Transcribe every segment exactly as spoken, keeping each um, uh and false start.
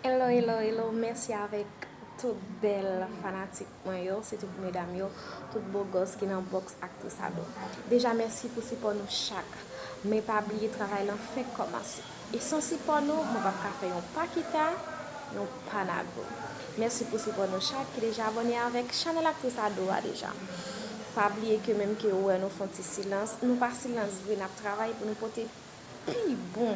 Hello, hello, hello, mèsi avèk tout bèl fanatik mwen yo, sitou pou medam yo, tout bo gòs ki nan box Actrice Ado. Deja, mèsi pou sipò nou chak. Men pa bliye, travay lan fenk kòmanse. E san sipò nou, mwen p ap ka fè yon pa kita, yon pa nago. Mèsi pou sipò nou chak ki deja abòne avèk chanèl Actrice Ado a deja. Pa bliye ke menm ke ou wè nou fè yon ti silans, nou pa silans vre, n ap travay pou nou pote pi bon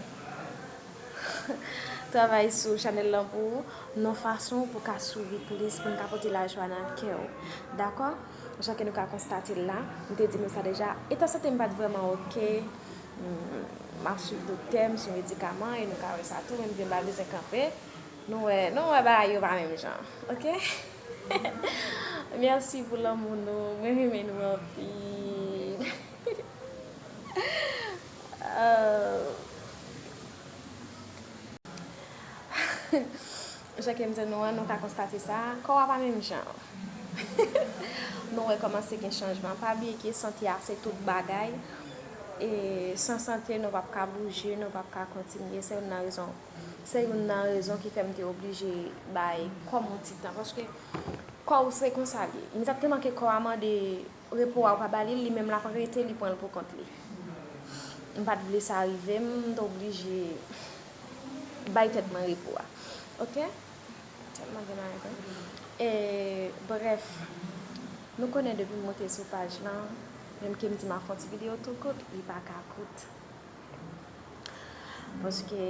travay sou chanèl lan pou ou, nan fason pou w ka souri plis, pou n ka pote lajwa nan kè w. Dakò? Jan ke nou ka konstate l la, m te di nou sa deja, eta sante m pa t vrèman oke. M, m ap swiv doktè m sou medikaman e nou ka wè sa tou, menm ke m pa bezwen kanpe. Nou wè, nou wè bagay yo pa menm jan, oke? Mèsi pou lanmou nou, mwen renmen nou anpil. Euh, jan ke m di nou an, nou ka konstate sa, kò a pa menm jan. Nou wè kòmanse gen chanjman. Pa bliye ke sante a se tout bagay. E san sante, nou p ap ka bouje, nou p ap ka kontinye. Se youn nan rezon, se youn nan rezon ki fè m te oblije bay kò m yon ti tan. Paske kò w se konsa l ye. Egzakteman ke kò a mande repo a, ou pa ba li l, li menm l ap rete, li pran l pou kont li. M pa t vle sa rive m, m te oblije bay tèt mwen repo a. Oke? Tèlman gen bagay vre. E, brèf, nou konnen depi m monte sou paj lan, menm ke m di m ap fè yon ti videyo tou kout, li pa ka kout. Paske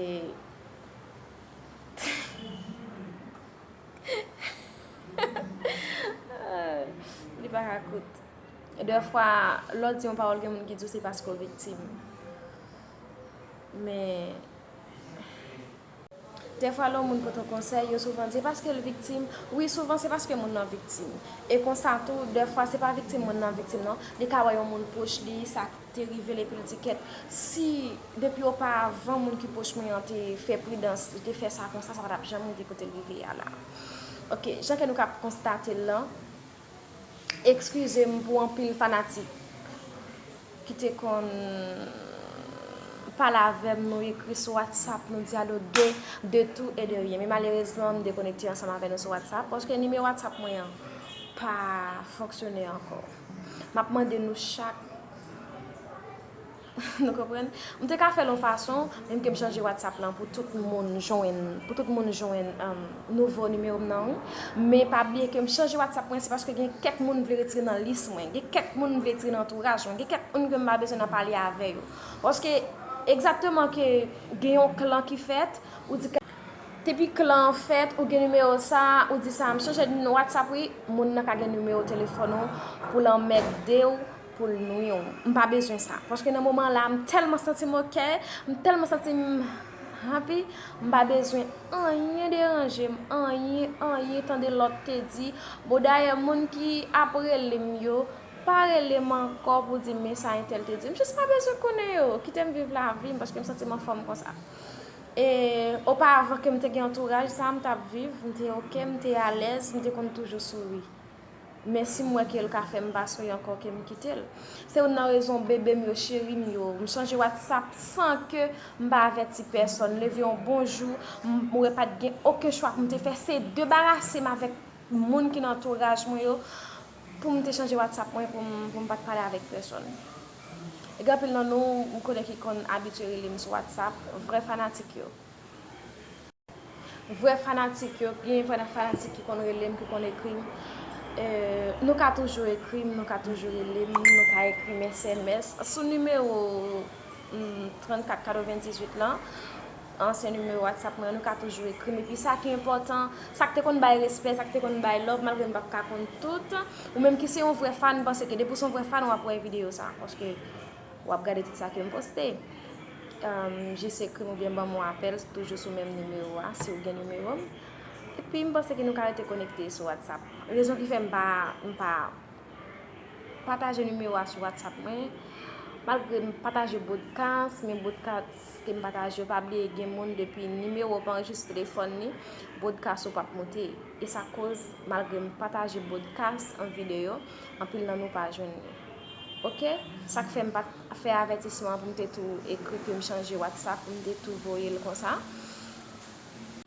li pa ka kout. Dèfwa, lè w di yon pawòl, gen moun ki di w se paske w viktim. Men, dèfwa, lè yon moun pote yon konsèy, yo souvan di, "E paske l viktim?" Wi, souvan se paske moun nan viktim. E konsa tou, dèfwa, se pa viktim moun nan viktim, non. Li ka wè yon moun pwòch li, sa te rive l epi l di, "Kèt, si depi oparavan moun ki pwòch mwen an te fè pridans, li te fè sa konsa, sa pa t ap janm rive kote l rive a la." Oke, jan ke nou ka konstate l lan, ekskize m pou anpil fanatik ki te konn pale avè m, nou ekri sou WhatsApp, nou di alo de, de tout e de rien. Men malerezman, m dekonekte ansanm avè nou sou WhatsApp, paske nimewo WhatsApp mwen an pa fonksyone ankò. M ap mande nou chak, nou konprann? M te ka fè l yon fason, menm ke m chanje WhatsApp lan pou tout moun jwenn, pou tout moun jwenn, um, nouvo nimewo m nan, wi. Men pa bliye ke m chanje WhatsApp mwen, se paske gen kèk moun m vle retire nan lis mwen, gen kèk moun m vle retire nan antouraj mwen, gen kèk moun ke m pa bezwen nan pale avè yo. Paske egzakteman ke gen yon klan ki fèt, ou di, depi klan an fèt, ou gen nimewo sa, ou di sa, m chanje WhatsApp, wi, moun nan ka gen nimewo telefòn ou pou l anmède w, pou l nwi w. M pa bezwen sa. Paske nan moman la, m tèlman santi m oke, m tèlman santi m happy, m pa bezwen anyen deranje m, anyen, anyen tande lòt te di. Bon, dayè, moun ki ap rele m yo, pa rele m ankò pou di m, "Men sa entèl te di m." M jis pa bezwen konnen yo. Kite m viv lavi m, paske m santi m anfòm konsa. E oparavan ke m te gen antouraj sa, m t ap viv, m te oke, m te alèz, m te konn toujou souri. Men si m wè ke l ka fè m pa souri ankò, ke m kite l. Se youn nan rezon bebe m yo, cheri m yo, m chanje WhatsApp san ke m pa avèti pèsòn. M leve yon bon jou, m, m wè pa t gen okenn chwa pou m te fè, se debarase m avèk moun ki nan antouraj mwen yo, pou m te chanje WhatsApp mwen, pou m, pou m pa t pale avèk pèsòn. E gen anpil nan nou, m konnen ki konn abitye rele m sou WhatsApp, vrè fanatik yo. Vrè fanatik yo, gen vrè fanatik ki konn rele m, ki konn ekri m. Eh, nou ka toujou ekri m, nou ka toujou rele m, nou ka ekri m S M S sou nimewo, mm, trannkat katrevendizuit lan. Ansyen nimewo WhatsApp mwen, nou ka toujou ekri m. Epi sa ki enpòtan, sa k te konn bay respè, sa k te konn bay love, malgre m p ap ka konn tout, ou menm ki se yon vrè fan, m panse ke depi w se yon vrè fan, w ap wè videyo sa, paske w ap gade tout sa ke m poste. Em, jis ekri m oubyen ban m yon apèl, toujou sou menm nimewo a, si w gen nimewo m. Epi m panse ke nou ka rete konekte sou WhatsApp. Rezon ki fè m pa, m pa pataje nimewo a sou WhatsApp mwen. Malgre m pataje broadcast, men broadcast ke m pataje yo, pa bliye gen moun depi nimewo w pa anrejistre telefòn li, broadcast ou p ap moute. E sa koz, malgre m pataje broadcast an videyo, anpil nan nou pa jwenn li. Oke? Sa k fè m pa t fè avètisman an pou m te tou ekri ke m chanje WhatsApp, pou m te tou voye l konsa.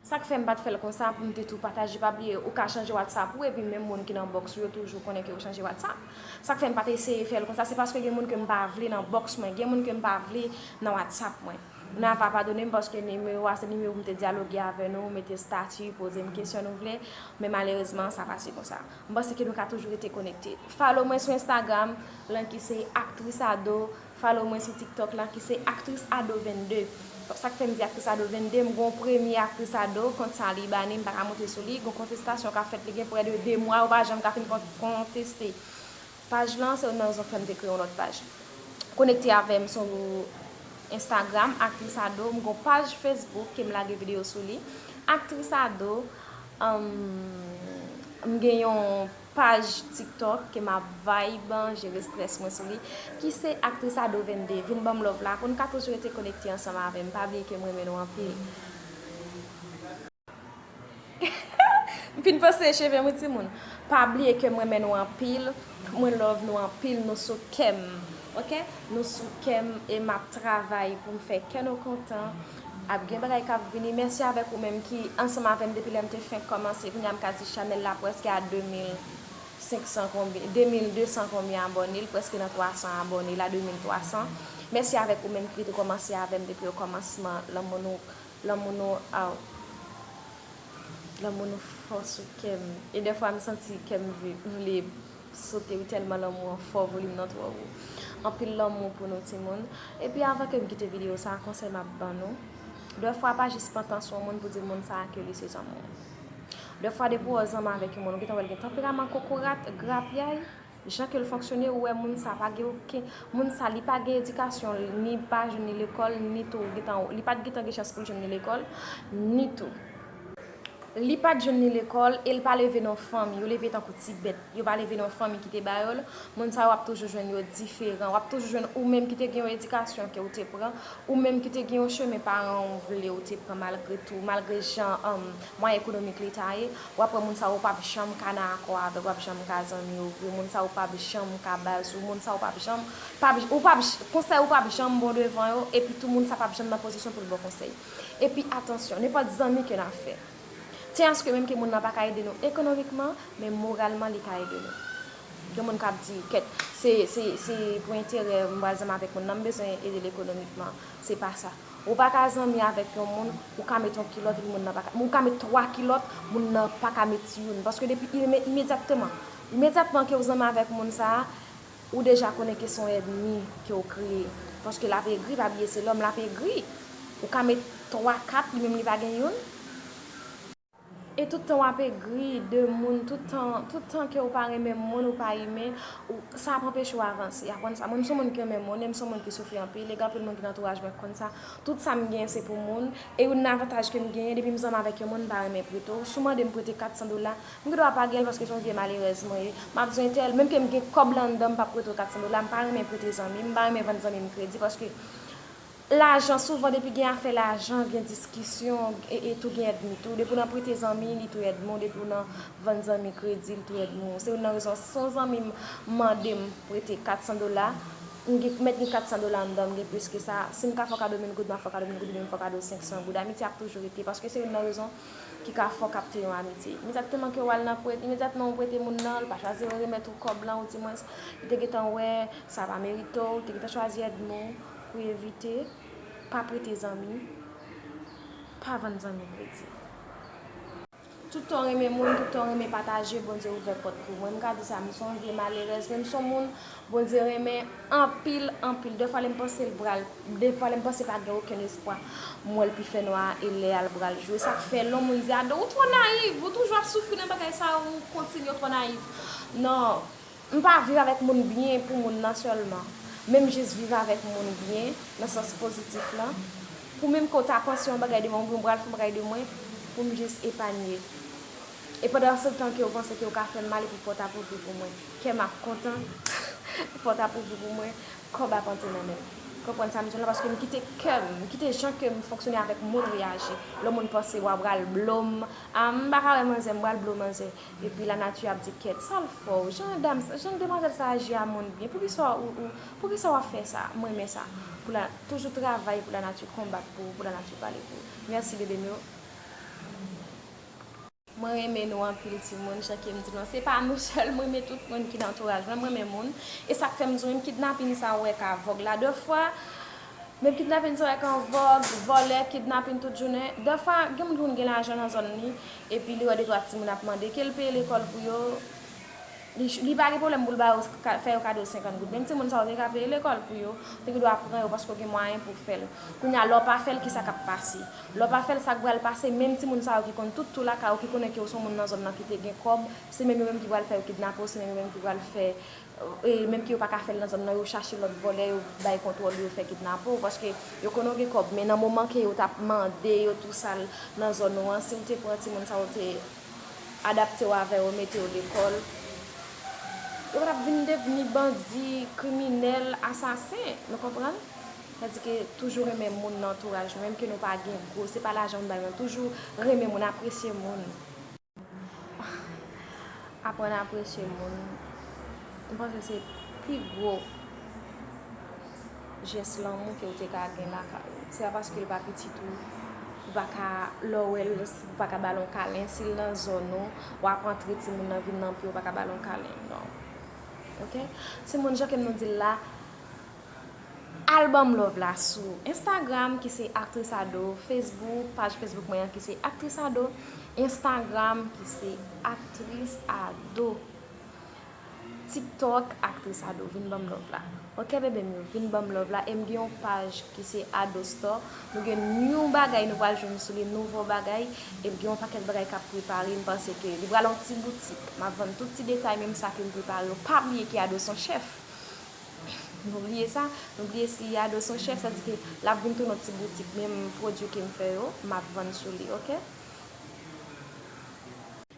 Sa k fè m pa t fè l konsa pou m te tou pataje, pa bliye, ou ka chanje WhatsApp ou, epi menm moun ki nan bòks ou yo toujou konnen ke ou chanje WhatsApp. Sa k fè m pa t eseye fè l konsa, se paske gen moun ke m pa vle nan bòks mwen, gen moun ke m pa vle nan WhatsApp mwen. Nou va padone m paske nimewo a se nimewo pou m te dyaloge avè nou, mete estati, poze m kesyon nou vle, men malerezman, sa pase konsa. M panse ke nou ka toujou rete konekte. Follow mwen sou Instagram, lan ki se Aktris Ado, follow mwen sou TikTok la ki se Aktris Ado vennde. Sa k fè m di Aktris Ado vennde, m gon premye Aktris Ado, kont sa li bani, m pa ka monte sou li, gon kontestasyon k ap fèt, li gen prè de de mwa, yo pa janm ka fin kon-, konteste. Paj lan, se youn nan rezon k fè m te kreye yon lòt paj. Konekte avè m sou Instagram, Aktris Ado, m gon paj Facebook ke m lage videyo sou li. Aktris Ado, um, m gen yon paj TikTok ke m ap vibe, jere strès mwen sou li, ki se Aktris Ado vennde. Vin ban m love la pou n ka toujou rete konekte ansanm avè m. Pa bliye ke m renmen nou anpil. M fin panse cheve mwen timoun. Pa bliye ke m renmen nou anpil, mwen love nou anpil, nou sou kè m. Oke? Nou sou kè m e m ap travay pou m fè kè nou kontan. Ap gen bagay k ap vini. Mèsi avèk ou menm ki ansanm avè m depi lè m te fenk kòmanse. Kounye a m ka di chanèl la prèske a de mil senk san konbyen, de mil de san konbyen abòne, l prèske nan twa san abòne la, de mil twa san. Mèsi avèk ou menm ki te kòmanse avè m depi okòmansman. Lanmou nou, lanmou nou, aw. Lanmou nou fò sou kè m. E dèfwa m santi kè m vi-, vle sote wi, tèlman lanmou an fò, volim nan twò wo. Anpil lanmou pou nou timoun. Epi avan ke m kite videyo sa, konsèy m ap ban nou. Dèfwa pa jis pantan sou yon moun pou di moun sa a ke li se zanmi w. Dèfwa depi w zanmi avèk yon moun, ou gentan wè l gen tanperaman kokorat, grapyay, jan ke l fonksyone, ou wè moun sa pa gen okenn, moun sa li pa gen edikasyon, ni pa jwenn ni lekòl, ni tou gentan, li pa t gentan gen chans pou l jwenn ni lekòl, ni tou. Li pa t jwenn ni lekòl e l pa leve nan fanmi. Yo leve tankou ti bèt. Yo pa leve nan fanmi ki te ba yo l. Moun sa yo w ap toujou jwenn yo diferan. W ap toujou jwenn ou menm ki te gen yon edikasyon ke w te pran, ou menm ki te gen yon chemen paran w vle w te pran malgre tou, malgre jan, um, mwayen ekonomik li ta ye. W ap wè moun sa yo w p ap janm ka nan akò avè l, w p ap janm ka zanmi yo vre. Moun sa yo w p ap janm ka baz ou. Moun sa yo w p ap janm, p ap, ou p ap, konsèy ou p ap janm bon devan yo. Epi tou moun sa p ap janm nan pozisyon pou l ba w konsèy. Epi atansyon, nenpòt zanmi ke n ap fè. Te aske menm ke moun nan pa ka ede nou ekonomikman, men moralman li ka ede nou. Gen moun k ap di, kèt, se, se, se pou enterè m pral zanmi avèk moun nan, m bezwen ede l ekonomikman. Se pa sa. Ou pa ka zanmi avèk yon moun, ou ka met yon kilòt, epi moun nan pa ka, ou ka met twa kilòt, moun nan pa ka met youn. Paske depi ime-, imedyatman, imedyatman ke w zanmi avèk moun sa a, ou deja konnen ke se yon ènmi ke w kreye. Paske l ap egri, pa bliye se lòm, l ap egri. Ou ka met twa, kat, li menm li pa gen youn. E tout tan w ap egri de moun, tout tan, tout tan ke w pa renmen moun, ou pa imen, ou, sa ap anpeche w avanse. Aprann sa. Mwen, m se yon moun ki renmen moun, e m se yon moun ki soufri anpil, e gen anpil moun ki nan antouraj mwen ki konn sa. Tout sa m genyen se pou moun, e youn nan avantaj ke m genyen, depi m zanmi avèk yon moun, m pa renmen prete w. Si w mande m prete kat san dola, m gen dwa pa gen l paske se yon vye malerèz mwen ye. M ap di entèl, menm ke m gen kòb la anndan, m p ap prete w kat san dola, m pa renmen prete zanmi, m pa renmen vann zanmi m kredi paske lajan, souvan depi gen afè lajan, gen diskisyon, e, e tou gen ènmi tou. Depi w nan prete zanmi, li tou ènmi w. Depi w nan vann zanmi kredi, li tou ènmi w. Se youn nan rezon, si yon zanmi m mande m prete kat san dola, m gen, mèt gen kat san dola anndan, m gen plis ke sa. Si m ka fè w kado mil goud, m ap fè w kado mil goud, oubyen m fè w kado senk san goud. Amitye ap toujou rete, paske se youn nan rezon ki ka fè w kapte yon amitye. Imedyatman ke w al nan prete, imedyatman w prete moun nan, li pa chwazi remèt ou kòb lan, ou di mwens, li te gentan wè sa pa merite w, li te gentan chwazi ènmi w pou evite, pa prete zanmi, pa vann zanmi kredi. Tout tan w renmen moun, tout tan w renmen pataje, Bondye ouvè pòt pou mwen. M ka di sa, m se yon vye malerèz, men m se yon moun Bondye renmen anpil, anpil. Dèfwa lè m panse l pral, dèfwa lè m panse pa gen okenn espwa, m wè l pi fè nwa e lè a l pral jou. E sa k fè lè yon moun di, "Ado, ou twò nayiv, ou toujou ap soufri nan bagay sa, ou kontinye, ou twò nayiv." Non, m pa viv avèk moun byen pou moun nan sèlman. Men m jis viv avèk moun byen, nan sans pozitif lan. Pou menm ke w ta panse yon bagay de mwen, oubyen w pral fè yon bagay de mwen, pou m jis epanye. E pandan se tan ke w panse ke w ka fè m mal epi pòt ap ouvri pou mwen. Kè m ap kontan, pòt ap ouvri pou mwen, kòb ap antre nan men m. Konprann sa m di w la, paske m kite kè m, m kite jan ke m fonksyone avèk moun reyaji. Lè yon moun panse w ap pral blo m, a, m pa ka wè manzè, m pral blo manzè. Epi lanati ap di, "Kèt, sa l fè w? Jan dam, jan demwazèl sa aji a moun byen. Poukisa ou, ou, poukisa w ap fè sa?" M renmen sa. Pou la, toujou travay pou lanati konbat pou ou, pou lanati pale pou ou. Mèsi, bebe m yo. Mwen renmen nou anpil timoun, jan ke m di nou an, se pa nou sèl, mwen renmen tout moun ki nan antouraj mwen, mwen renmen moun. E sa k fè m di w menm kidnapin sa w wè k a vòg la, dèfwa, menm kidnapin sa w wè k an vòg, vòlè, kidnapin tout jounen, dèfwa, gen moun ki konn gen lajan nan zòn li, epi li wè de twa timoun ap mande, ke l peye lekòl pou yo, li, li pa gen pwoblèm pou l ba yo, ka, fè yo kado senkant goud. Menm timoun sa yo te ka peye lekòl pou yo, te gen dwa pran yo paske w gen mwayen pou w fè l. Kounye a, lè w pa fè l, kisa k ap pase? Lè w pa fè l, sa k pral pase, menm timoun sa yo ki konn tout tou lakay ou, ki konnen ke w se yon moun nan zòn nan ki te gen kòb, se menm yo menm ki pral fè yo kidnape w, se menm yo menm ki pral fè, e, menm ke yo pa ka fè l nan zòn nan, yo chache lòt vòlè, yo bay kontwòl, yo fè kidnape w, paske yo konnen w gen kòb, men nan moman ke yo t ap mande yo tou sa l nan zòn ou an, si w te pran timoun sa yo te adapte w avè yo, mete yo lekòl, yo pa t ap vin devni bandi, kriminèl, asasen, nou konprann? Sa di ke toujou renmen moun nan antouraj nou, menm ke nou pa gen gwo, se pa lajan nou bay, men toujou renmen moun, apresye moun. Aprann apresye moun, m panse se pi gwo jès lanmou ke w te ka gen lakay ou. Se pa paske l pa pitit ou, ou pa ka, lè w wè l, ou pa ka ba l yon kalen. Si l nan zòn ou, w ap antre timoun nan vin nan pye w, ou pa ka ba l yon kalen, non. Oke? Timoun, jan ke m nou di l la, al ban m love la sou Instagram ki se Aktris Ado, Facebook, paj Facebook mwen an ki se Aktris Ado, Instagram ki se Aktris Ado, TikTok, Aktris Ado, vin ban m love la. Oke, bebe m yo, vin ban m love la. E m gen yon paj ki se Ado Store. Nou gen new bagay nou pral jwenn sou li, nouvo bagay. E m gen yon pakèt bagay k ap prepare. M panse ke li pral yon ti boutik. M ap vann tout ti detay, menm sa ke m prepare yo. Pa bliye ke Ado se yon chèf. Nou bliye sa, nou bliye si Ado se yon chèf, sa di ke l ap vin tounen yon ti boutik, menm pwodui ke m fè yo, m ap vann sou li, oke?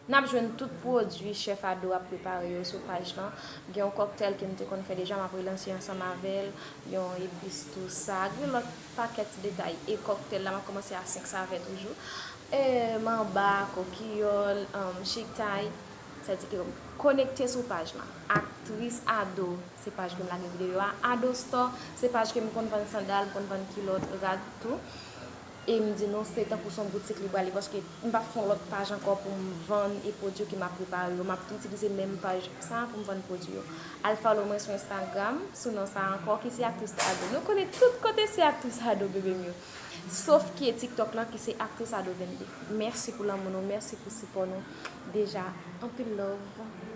N ap jwenn tout pwodui chèf Ado ap prepare yo sou paj lan. Gen yon kòktèl ke m te konn fè deja, m ap relanse ansanm avè l, yon epis tou sa, gen lòt pakèt ti detay. E kòktèl la, m ap kòmanse a senk savè toujou. E manba, kokiyòl, um, chiktay, sa di ke konekte sou paj lan. Aktris Ado, se paj ke m lage videyo a. Ado Store, se paj ke m konn vann sandal, m konn vann kilòt, rad tou. E m di nou, se tankou se yon boutik li pral ye, paske m p ap fè yon lòt paj ankò pou m vann e pwodui ke m ap prepare yo. M ap itilize menm paj sa a pou m vann pwodui yo. Al follow mwen sou Instagram, sou non sa a ankò, ki se Aktris Ado. Nou konnen tout kote se Aktris Ado, bebe m yo. Sof ke TikTok lan, ki se Aktris Ado vennde. Mèsi pou lanmou nou, mèsi pou sipò nou. Deja, anpil love.